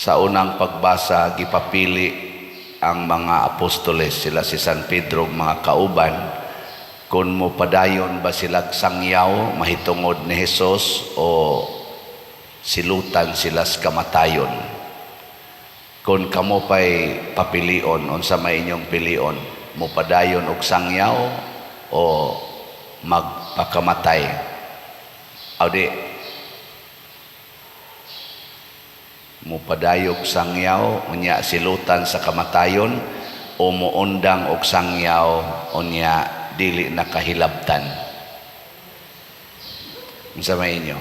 Sa unang pagbasa, gipapili ang mga apostoles, sila si San Pedro ug mga kauban, kung mo padayon ba sila sangyaw mahitungod ni Hesus o silutan sila sa kamatayon. Kung kamo pa'y papilion, unsa may inyong pilion? Mo padayon og sangyaw o magpakamatay? Aw di, mupadayog sangyaw unya silutan sa kamatayon o muundang og sangyaw unya dili na kahilabtan? Unsa may inyo?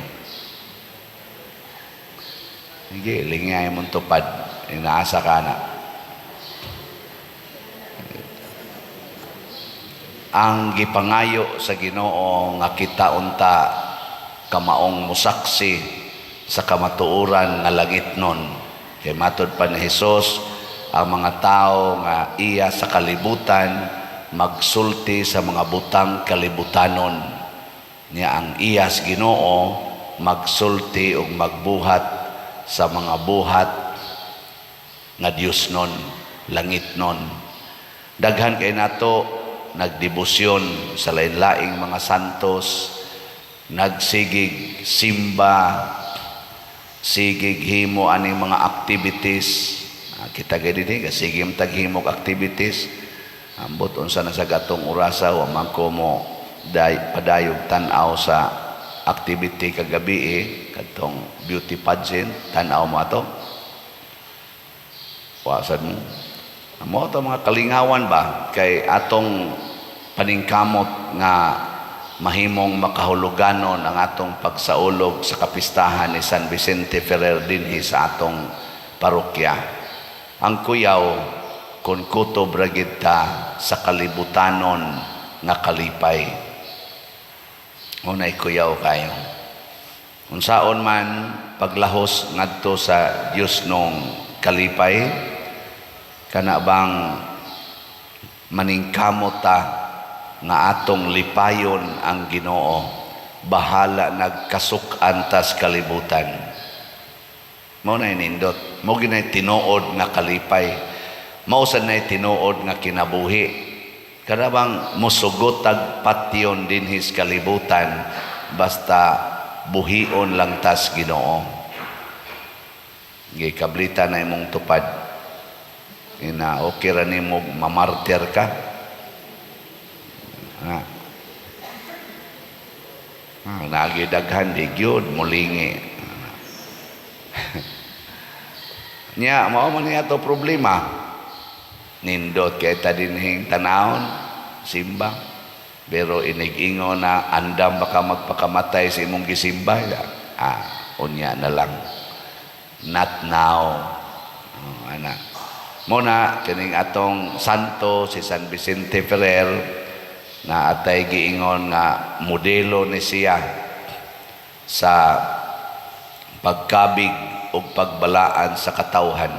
Sige, lingay mong tupad. Inaasa ka na. Ang gipangayo sa Ginoo nga kita unta kamaong musaksi sa kamatuoran nga langit nun. Kay matod pa ni Hesus, ang mga tao nga iya sa kalibutan magsulti sa mga butang kalibutanon. Nya ang iyas Ginoo magsulti ug magbuhat sa mga buhat nga Dios nun, langit nun. Daghan kay nato nagdebosyon sa lain-laing mga santos, nagsigig simba, sigig himo aning mga activities. Kita gay dinhi sige taghimog activities. Ambot unsa na sa gatong orasa, wa man ko mo day, padayog tan-aw sa activity kagabi eh, kadtong beauty pageant. Tan-aw mo ato? Wa sad mo. Mo to mga kalingawan ba kay atong paningkamot nga mahimong makahuluganon ang atong pagsaulog sa kapistahan ni San Vicente Ferrer dinhi sa atong parokya. Ang kuyaw, kung kutob ra gid ta sa kalibutanon nga kalipay. Unay kuyaw kayo. Unsaon man paglahos ngadto sa Dios nong kalipay, kana bang maningkamot ta nga atong lipayon ang Ginoo, bahala nagkasuk-an tas kalibutan. Mao na nindot, mao ginay tinuod nga kalipay, mao sad nay tinuod nga kinabuhi. Kana bang musugot tag patyon dinhi sa kalibutan basta buhion lang tas Ginoo. Gikablita na imong tupad. Ina okay ra nimo mamartir ka. Ha. Ah, naagi daghan di gyud mulingi. Nya mao man niya to problema. Nindot kay ta dinhing tanawon simba. Pero inig-ingon na andam baka magpakamatay sa imong gisimba. Ah, unya na lang. Not now. Oh, ana. Muna kining atong santo si San Vicente Ferrer na atay giingon nga modelo ni siya sa pagkabig ug pagbalaan sa katawhan.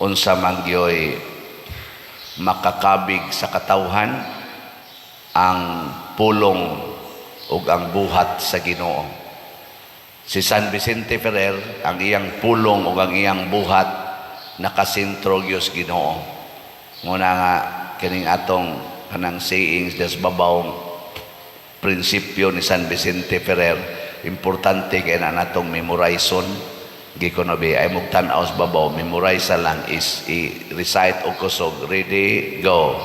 Unsa man gyoy makakabig sa katawhan? Ang pulong ug ang buhat sa Ginoo. Si San Vicente Ferrer, ang iyang pulong ug ang iyang buhat nakasentro gyud sa Ginoo. Muna nga kining atong kanang sayings des babaw, prinsipyo ni San Vicente Ferrer, importante kay na natong memorizon. Gikono bi ay mong tan-aw sa babaw, memorize lang is i-recite og kusog. Ready, go.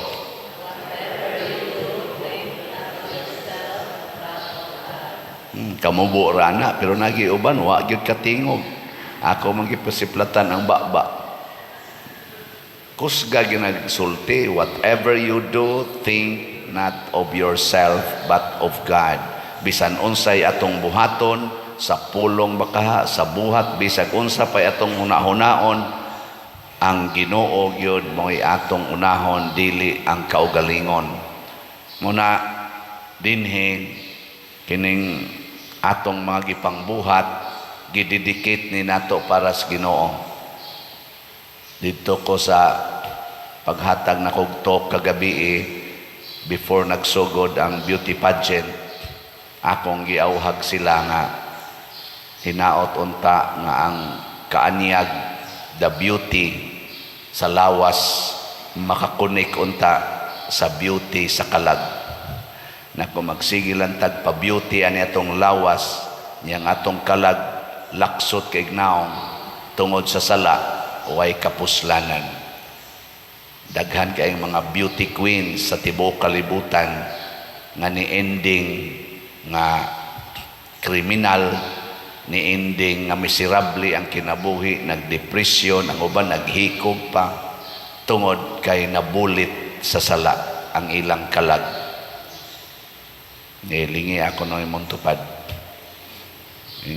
Kamubo ra na, pero nagi uban wa gyud katingog. Ako man gipasiplatan ang baba. Kusga ginagsulti, "Whatever you do, think not of yourself but of God." Bisan unsay atong buhaton, sa pulong bakaha, sa buhat, bisag unsa pay atong hunahunaon, ang Ginoo gyud mo'y atong unahon, dili ang kaugalingon. Muna dinhi kining atong mga gipangbuhat, gidedicate ni nato para sa Ginoo. Didto ko sa paghatag na kog talk kagabi eh, before nagsugod ang beauty pageant, akong giauhag sila nga hinaot unta nga ang kaanyag the beauty sa lawas maka-connect unta sa beauty sa kalag, na kung magsige lang tag pa-beauty ani atong lawas niyang atong kalag laksot kay naong tungod sa sala, way kapuslanan. Daghan kayong mga beauty queens sa tibuok kalibutan nga ni ending nga kriminal, ni ending nga miserable ang kinabuhi, nagdepresyon ang uban, naghikog pa, tungod kay nabulit sa sala ang ilang kalag. Nilingi ako no imong tupad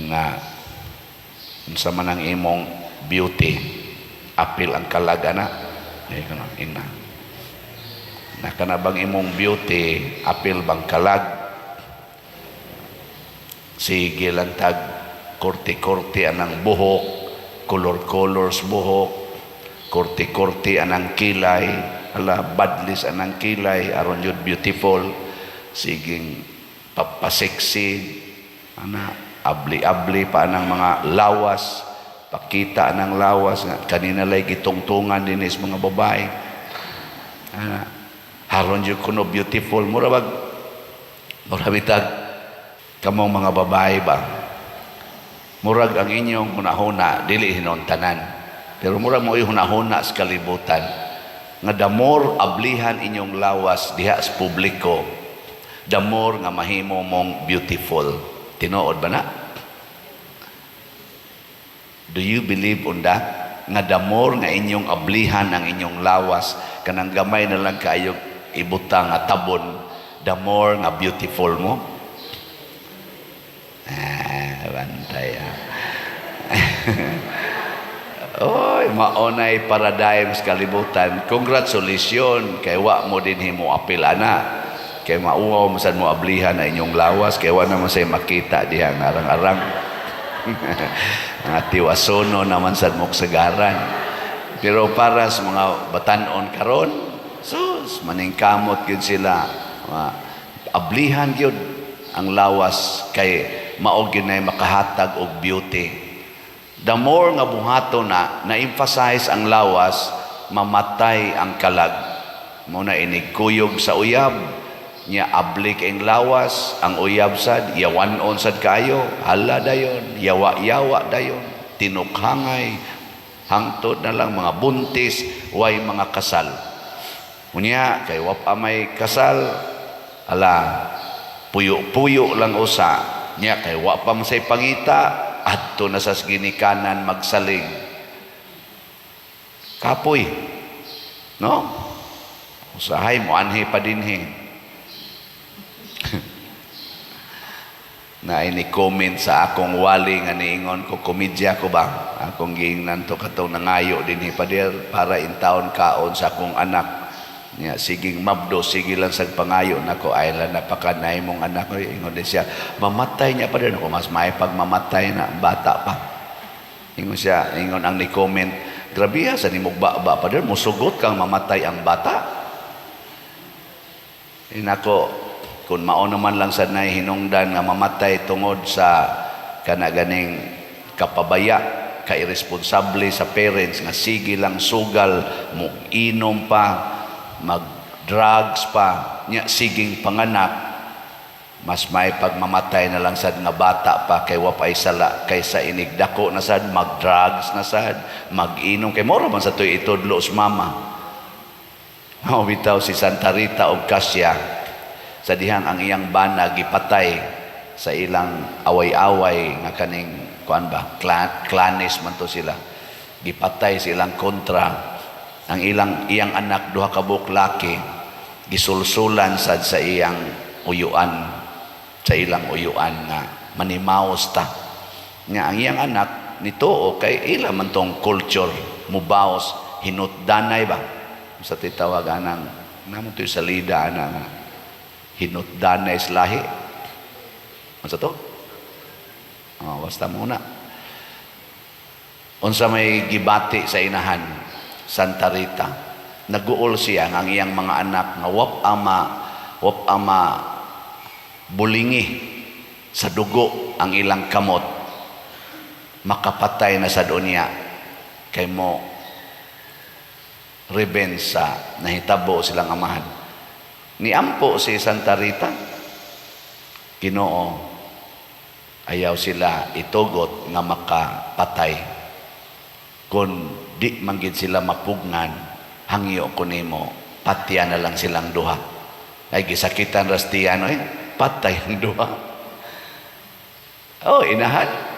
nga unsa man ang imong beauty, apil ang kalag ana. Eh, kuno ina na kana bang imong beauty, apil bang kalag? Sige lang tag korte-korte anang buhok, color-colors buhok, korte-korte anang kilay, ala badlis anang kilay aron yun beautiful, siging papaseksi ana, abli-abli pa anang mga lawas, pakita anang lawas nga kanina lay gitungtungan dinis mga babae ana, haron jud kuno beautiful. Mura bag mura bitag kamong mga babae ba, murag ang inyong hunahuna, dili hinon tanan, pero murag mo hunahuna sa kalibutan nga the more ablihan inyong lawas diha sa publiko, the more nga mahimo mong beautiful. Tinuod ba na? Do you believe on that, nga the more nga inyong ablihan ang inyong lawas, kanang gamay na lang kaayo ibutang nga tabon, the more nga beautiful mo? Ah, bantay ah. Oy, maunay paradigm sa kalibutan. Congratulations kay wa mo din himo apil ana. Kay mauwaw mo sad mo ablihan na inyong lawas kay wa naman say makita diha arang-arang. Nga tiwasono naman sad mo sagaran. Pero para sa mga batanon karon, sus, maningkamot gyud sila. Ablihan gyud ang lawas kay mao gyud nay makahatag og beauty. The more nga buhato na, na-emphasize ang lawas, mamatay ang kalag. Mo na inig kuyog sa uyab, niya abli kay lawas, ang uyab sad, yawanon sad kayo, hala dayon, yawa-yawa dayon, tinukhangay, hangtod na lang mga buntis, way mga kasal. Unya, kay wa pa may kasal, ala, puyo-puyo lang usa, niya kay wa pa man say pangita, adto na sa ginikanan magsalig. Kapoy. No? Usahay mo anhi pa dinhi. Na ini comment sa akong wali nga niingon ko komedya ko ba, akong giingnan to katong nangayo dinhi, "Pader, para intawon kaon sa akong anak." Niya siging mabdo, sige lang sa pangayo nako, ay lang napakanay mong anak ko. Ingon din siya, "Mamatay niya, pader." Nako, mas may pag mamatay na bata pa. Ingon siya, ingon ang ni comment, "Grabe sa nimog ba, pader, musugot kang mamatay ang bata." Inako, kung mao naman lang sa nay hinungdan nga mamatay tungod sa kana ganing kapabaya, kairesponsable sa parents nga sige lang sugal, mo inom pa, mag drugs pa, nya siging panganak, mas may pagmamatay na lang sad nga bata pa kay wa pay sala kaysa inig dako na sad, mag drugs na sad, mag-inom, kay moro man sa to'y itudlo sa mama. Mao bitaw si Santa Rita og Cascia, sa dihang ang iyang bana gipatay sa ilang away-away nga kaning kuan ba, clan, clanes man to sila, gipatay sa ilang kontra ang ilang iyang anak, duha ka buok laki, gisulsulan sad sa iyang uyuan, sa ilang uyuan nga manimaos ta. Nga ang iyang anak nituo kay ila man tong culture mubaos, hinutdanay ba sa titawag anang namo to sa lida ana nga hinutdanay sa lahi. Unsa to? Oh, basta muna. Unsa may gibati sa inahan, Santa Rita? Naguol siya nga ang iyang mga anak nga wap ama bulingi sa dugo ang ilang kamot, makapatay na sa dunya. Kay mo revenge sa nahitabo silang amahan. Niampo si Santa Rita, "Ginoo, ayaw sila itugot nga makapatay. Kung di man gid sila mapugnan, hangyo ko nimo, patya na lang silang duha." Ay, gisakitan ra sa tiyan, eh, patay ang duha. Oh, inahan.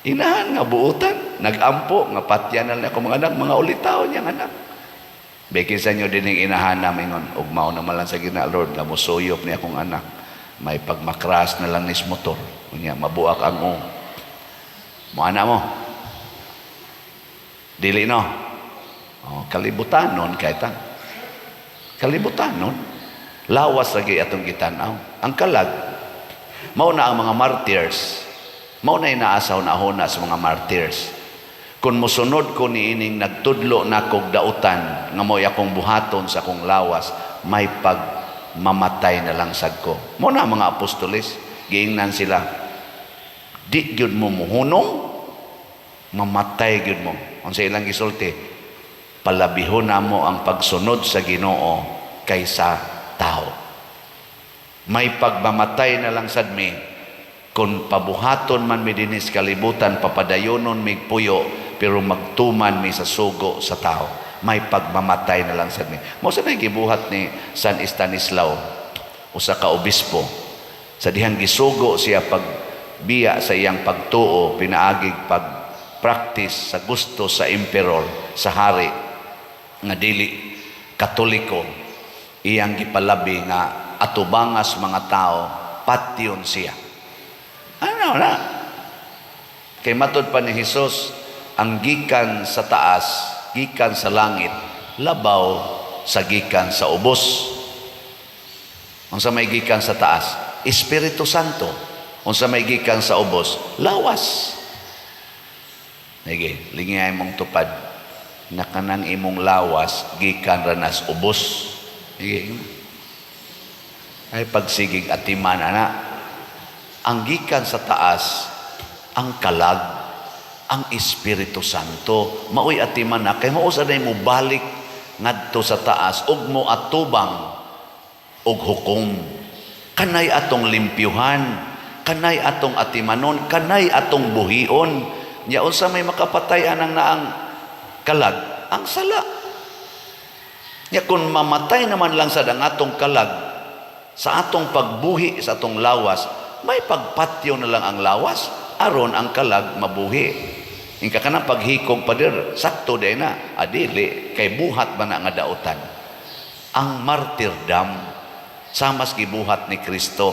Inahan nga buutan, nagampo nga patya na lang ako mga anak, mga ulitaw niyang anak. Bekin sa inyo din inahan namin ingon, "Ugmao naman lang sa gina, Lord, nga musuyop ni akong anak. May pagmakras na lang nis motor. Unya, mabuak ang o." Mo ana mo. Dili no. Oh, kalibutan nun kay ta. Kalibutan nun. Lawas lagi atong gitan-aw. Ang kalag, mao na ang mga martyrs. Mao na inaasaw na huna sa mga martyrs. "Kung mosunod ko niining nagtudlo na kog dautan nga mo'y akong buhaton sa akong lawas, may pag mamatay na lang sad ko." Mao na ang mga apostoles, giingnan sila, "Di gyud mo muhunong, mamatay gyud mo." Unsa ilang gisulti? "Palabihon namo ang pagsunod sa Ginoo kaysa tao. May pagmamatay na lang sad mi kung pabuhaton man mi dinis kalibutan, papadayonon mig puyo, pero magtuman mi sa sugo sa tao. May pagmamatay na lang sad mi." Mao sa gibuhat ni San Estanislao, usa ka obispo. Sa dihang gisugo siya pagbiya sa iyang pagtuo, pinaagig pag practice sa gusto sa emperor, sa hari nga dili Katoliko, iyang gipalabi nga atubangas mga tao, patyon siya. Ano na? Kay matud pa ni Hesus, ang gikan sa taas, gikan sa langit, labaw sa gikan sa ubos. Unsa may gikan sa taas? Espiritu Santo. Unsa may gikan sa ubos? Lawas. Sige, lingay mong tupad na kanang imong lawas gikan ranas ubos. Sige. Ay, pagsigig atiman ana. Ang gikan sa taas, ang kalag, ang Espiritu Santo. Maoy atiman na kay mao sa mo balik ngadto sa taas ug mo atubang og hukom. Kanay atong limpyuhan, kanay atong atimanon, kanay atong buhion. Nya unsa may makapatay anang naang kalag? Ang sala. Nya kung mamatay naman lang sa ang atong kalag sa atong pagbuhi sa atong lawas, may pagpatyo na lang ang lawas aron ang kalag mabuhi. Ingka kanang paghikog, pader, sakto day na, adili kay buhat ba na nga dautan. Ang martyrdom, samas gibuhat ni Kristo,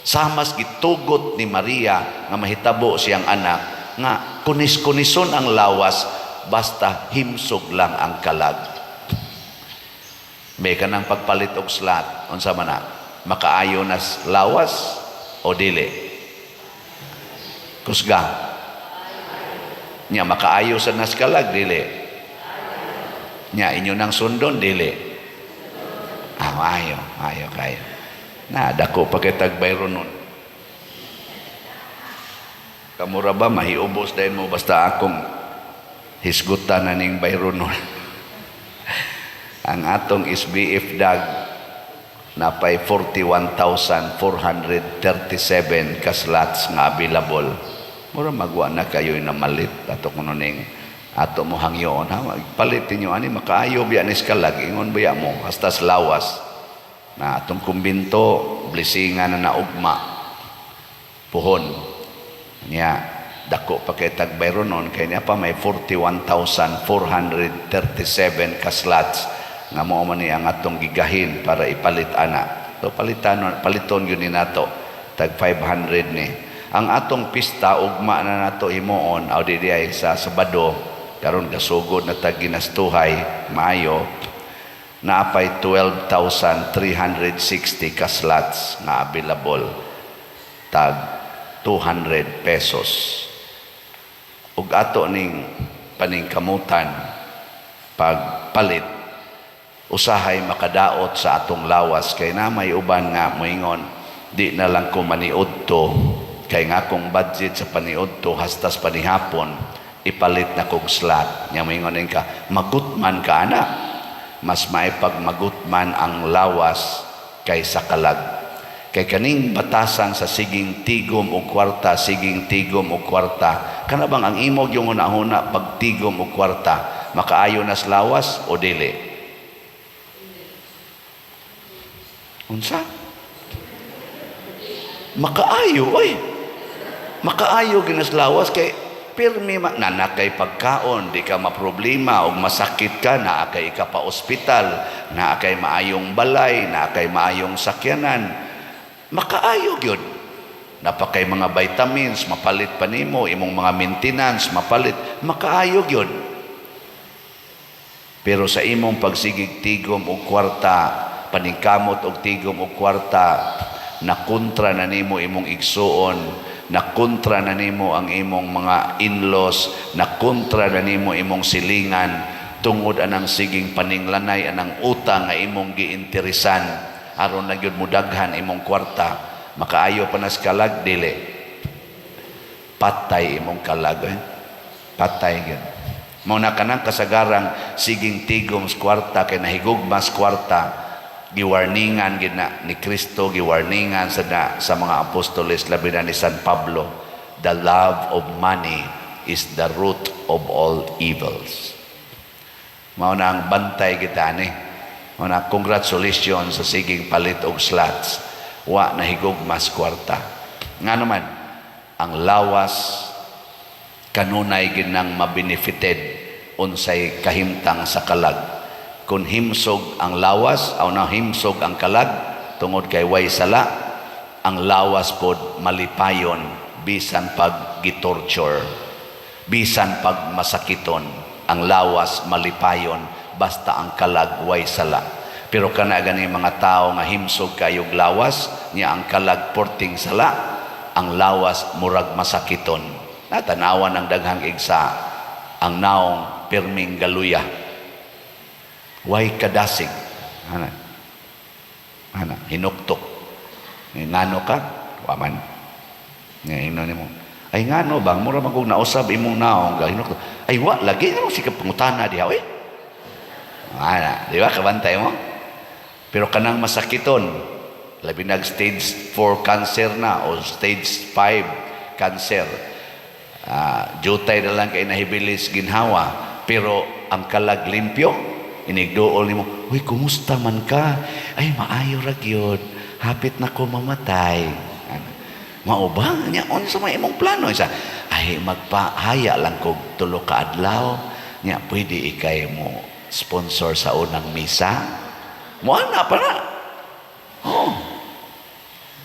samas gitugot ni Maria nga mahitabo siyang anak nga kunis-kunison ang lawas basta himsog lang ang kalag. May kanang pagpalit og slot, unsa man na? Makaayo na lawas o dili? Kusga. Nya makaayo sa naskalag, dili? Nya inyo nang sundon, dili? Ah, ayo, ayo kayo. Na dako pa kay tagbayro nun. Kamura ba mahiubos dayon mo basta akong hisgutan na ning bayro nun. Ang atong SBF dag napay 41,437 ka slots nga available. Mura magwa na kayo na malit ato kuno ning ato mo hangyoon ha, palit ninyo ani, makaayo biya ni kalag, ingon biya mo hasta sa lawas na atong kumbinto, blessingan na naugma puhon. Niya dako pa kay tagbayro nun kay niya pa may 41,437 ka slots nga mao man ni ang atong gigahin para ipalit ana. So palitan, paliton yun ni nato tag 500 ni. Ang atong pista ugma na nato himuon aw di ay sa Sabado karon, kasugod na tag ginastuhay maayo, naapay 12,360 ka slots nga available, tag 200 pesos. Ug ato ning paningkamutan pagpalit, usahay makadaot sa atong lawas kay na may uban nga moingon, "Di na lang ko maniudto kay nga akong budget sa paniudto hastas panihapon." Ipalit na kog slot. Nya moingon ka, "Magutman ka ana." Mas maipag magutman ang lawas kaysa kalag. Kay kaning batasan sa siging tigom og kwarta, siging tigom og kwarta, kana bang ang imong yung hunahuna pag tigom og kwarta, makaayo nas lawas o dili? Unsa? Makaayo, oy. Makaayo ginas lawas kay pirmi ma nana kay pagkaon, di ka maproblema og masakit ka, naa kay ka pa ospital, naa kay maayong balay, naa kay maayong sakyanan. Makaayo gyud. Napakay mga vitamins, mapalit pa nimo, imong mga maintenance, mapalit, makaayo gyud. Pero sa imong pagsigig tigom og kwarta, paningkamot og tigom og kwarta, nakontra na nimo imong igsuon, nakontra na nimo ang imong mga in-laws, nakontra na nimo imong silingan, tungod anang siging paninglanay anang utang nga imong giinteresan aron na gyud mudaghan imong kwarta. Makaayo pa nas kalag, dili? Patay imong kalag, eh. Patay gyud. Mao na kanang kasagarang siging tigom sa kwarta kay nahigugmas kwarta, giwarningan gid na ni Kristo, giwarningan sa mga apostoles, labi na ni San Pablo, "The love of money is the root of all evils." Mao na ang bantay kita ni. Mao na, congratulations sa siging palit og slots, wa nahigugmas kwarta. Nga naman ang lawas kanunay ginang mabenefited unsay kahimtang sa kalag. Kung himsog ang lawas aw na himsog ang kalag tungod kay way sala, ang lawas pod malipayon bisan pag gitorture, bisan pag masakiton, ang lawas malipayon basta ang kalag way sala. Pero kana gani mga tao nga himsog kayog lawas niya, ang kalag porting sala, ang lawas murag masakiton. Natanawan ang daghang igsa, ang naong pirming galuya, way kadasig ana ana, hinuktok. Eh, ngano ka waman nga ino nimo, ay ngano bang mura man kog nausab imong naong ga hinuktok? Ay, wa lagi. Ngano sige pangutana diha, oy? Ana, di ba kabantay mo? Pero kanang masakiton, labi nag stage 4 cancer na o stage 5 cancer, jutay na lang kay nahibilis ginhawa, pero ang kalag limpyo, inigduol nimo, "Uy, kumusta man ka?" "Ay, maayo ra gyud. Hapit na ko mamatay." Ana. "Mao ba? Nya unsa may imong plano?" Isa, "Ay, magpahaya lang kog 3 ka adlaw. Nya pwede ikay mo sponsor sa unang misa?" Mo ana pa na. Oh.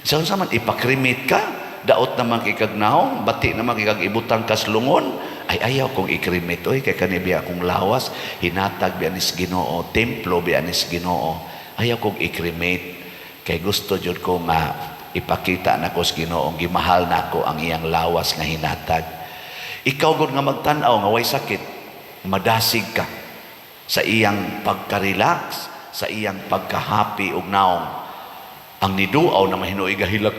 Sa unsa man ipa-cremate ka, daot naman kay naong, bati naman kay ibutang kaslungon. "Ay, ayaw kong i-cremate, oy, kay kani biya akong lawas, hinatag biya nis Ginoo, templo biya nis Ginoo. Ayaw kong i-cremate kay gusto jud ko nga ipakita nako sa Ginoo gimahal nako ang iyang lawas nga hinatag." Ikaw gud nga magtan-aw nga way sakit, madasig ka sa iyang pagka-relax, sa iyang pagka-happy og naong. Ang niduaw na mahinuoy gahilak,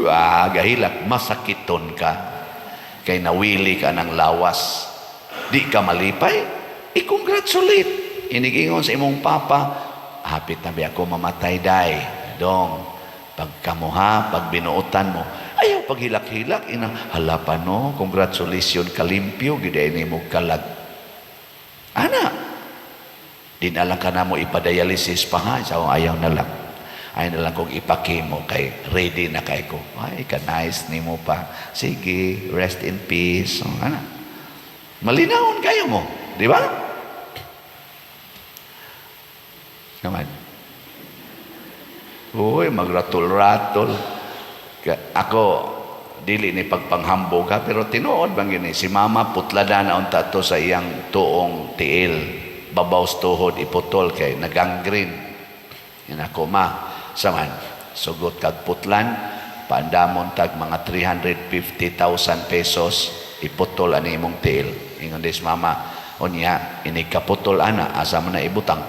ah, gahilak, masakiton ka. Kay nawili ka ng lawas. Di ka malipay, i-congratulate. Inigingon sa imong papa, "Hapit na biya ako mamatay day. Dong, pagkamuha, pag binuotan mo, ayaw paghilak-hilak, ina, hala pa no, congratulations, kalimpyo, giday ni mo kalag." Ana, di na lang ka na mo ipadialysis pa ha, sa ayaw na lang. Ayaw na lang kong ipakimo kay ready na kay ko. Ay, ka nice ni mo pa. Sige, rest in peace. So, ana. Malinawon kayo mo, di ba? Naman. Uy, magratol-ratol. Ako, dili ni pagpanghambog ha, pero tinuod bang yun eh. Si mama putlada na unta to sa iyang tuong tiil. Babaw sa tuhod iputol kay nagangrene. Yan ako ma, saman, sugot kag putlan, paandamon tag mga 350,000 pesos, iputol ani imong tiil. Ingon dis mama, "Unya, ini kaputol ana, asa man na ibutang?"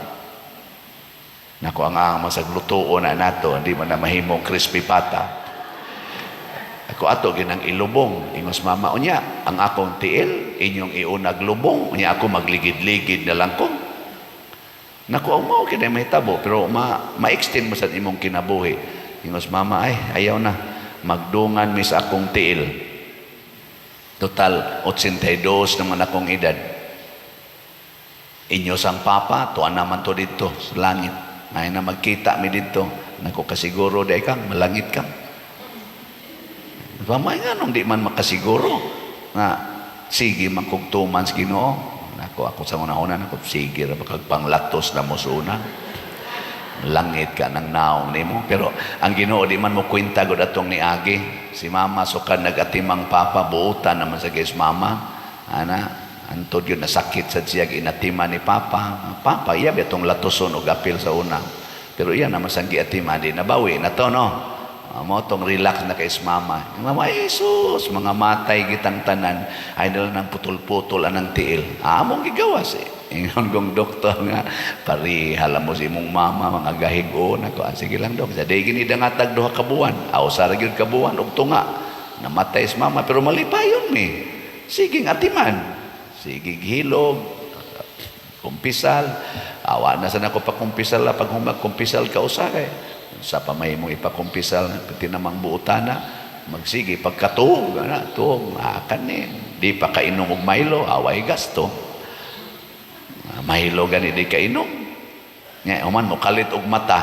Nako ang masaglutuon na nato, hindi man na mahimong crispy pata. Ako ato ginang ilubong, ingos mama, "Unya, ang akong tiil, Inyong iunag lubong. Nya ako magligid-ligid na lang ko. Naku, ang mao kini mahitabo, pero ma-extend mo sa imong kinabuhi. Ingos mama, "Ay, ayaw na. Magdungan mi sa akong tiil." Total, 82 naman akong edad. Inyo sang papa, tuan naman to dito sa langit. Ngayon na magkita mi dito. Naku, kasiguro di kang, malangit ka. Pamay nga nung di man makasiguro nga sige magkugtuman sa Ginoo. Nako, ako sa una-una, nako, sige ra kag panglatos na mo sa una. Langit ka ng naong nimo, pero ang Ginoo di man mo kwenta gud atong niagi. Si mama sukan nagatimang papa, buutan naman sa kay mama. Ana, antod yun nasakit sa siya inatima ni papa. Papa iya bitong latoson og apil sa una. Pero iya naman sang giatima, di nabawi na to, no. Mo tong relax na kay mama. Yung mama, Jesus, mga matay gitang tanan, ay nila ng putol-putol anang tiil. Among gigawas eh. Ingon kong doktor nga, parihala mo si imong mama, mga gahigo na ko. Sige lang, dok. Sa di gini dangatag 2 ka buwan. Aw, sa gyud ka buwan, og tunga. Namatay si mama, pero malipayon mi. Sige atiman. Sige hilog, kumpisal. Awa na sa nako pakumpisal la pag humag kumpisal ka usahay. Sa pamay mo ipakumpisal pati namang buotana magsige pagkatuog ana tuog akan ni di pa kainom og Milo, away gasto. Milo gani di kainom. Nya human mo kalit og mata.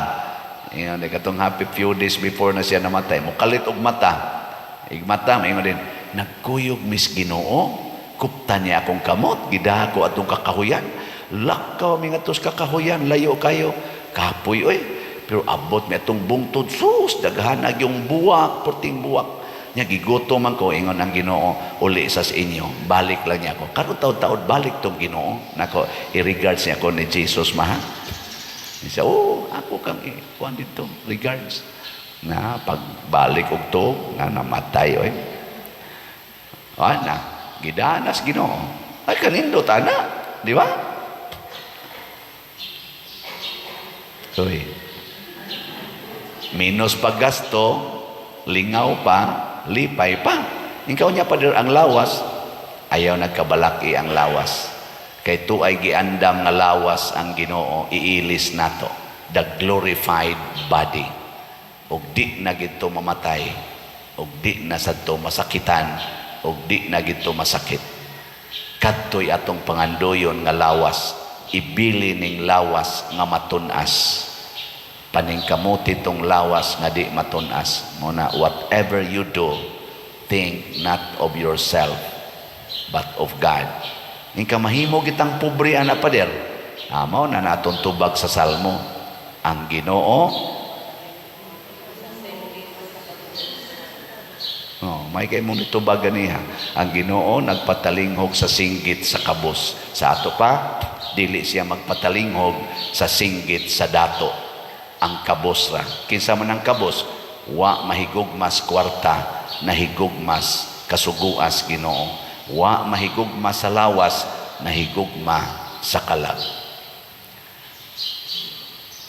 Ingon di katong happy few days before na siya namatay, mo kalit og mata. Igmata, maingon din, "Nagkuyog mis Ginoo, kupta niya akong kamot, gidaha ko atong kakahuyan." Lakaw mi ngadto sa kakahuyan, layo kayo. Kapoy oy. Pero abot mi atong bungtod, sus, daghanag yung buwak, perting buwak. Nya gigutom man ko, ingon ang Ginoo, "Uli sa inyo, balik lang niya ako." Karon taod-taod balik tong Ginoo. Nako, i-regards niya ako ni Jesus maha. Siya, "Oh, ako kang kuan dito, regards." Na pagbalik og tuog, nga namatay oy. Ah, na, gidanas Ginoo. Ay kanindot ana, di ba? Uy. Minus paggasto, lingaw pa, lipay pa. Ikaw niya pa ang lawas, ayaw nagkabalaki ang lawas. Kay tuay giandam nga lawas ang Ginoo iilis nato, the glorified body. Ug di na gito mamatay, ug di na sadto masakitan, ug di na gito masakit. Kadto'y atong pangandoyon nga lawas, ibili ning lawas nga matun-as. Paningkamuti tong lawas nga di matun-as. Muna, whatever you do, think not of yourself, but of God. Ingka mahimo kitang pobre ana, pader. Mao na natong tubag sa Salmo. Ang Ginoo. Oh, may kay mong nitubag ganiha. Ang Ginoo nagpatalinghog sa singgit sa kabus. Sa ato pa, dili siya magpatalinghog sa singgit sa dato. Ang kabos ra. Kinsa man ang kabos, wa mahigugmas kwarta, nahigugmas kasuguas Ginoo. Wa mahigugma sa lawas, nahigugma sa kalag.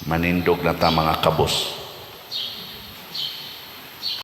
Manindog na ta, mga kabos.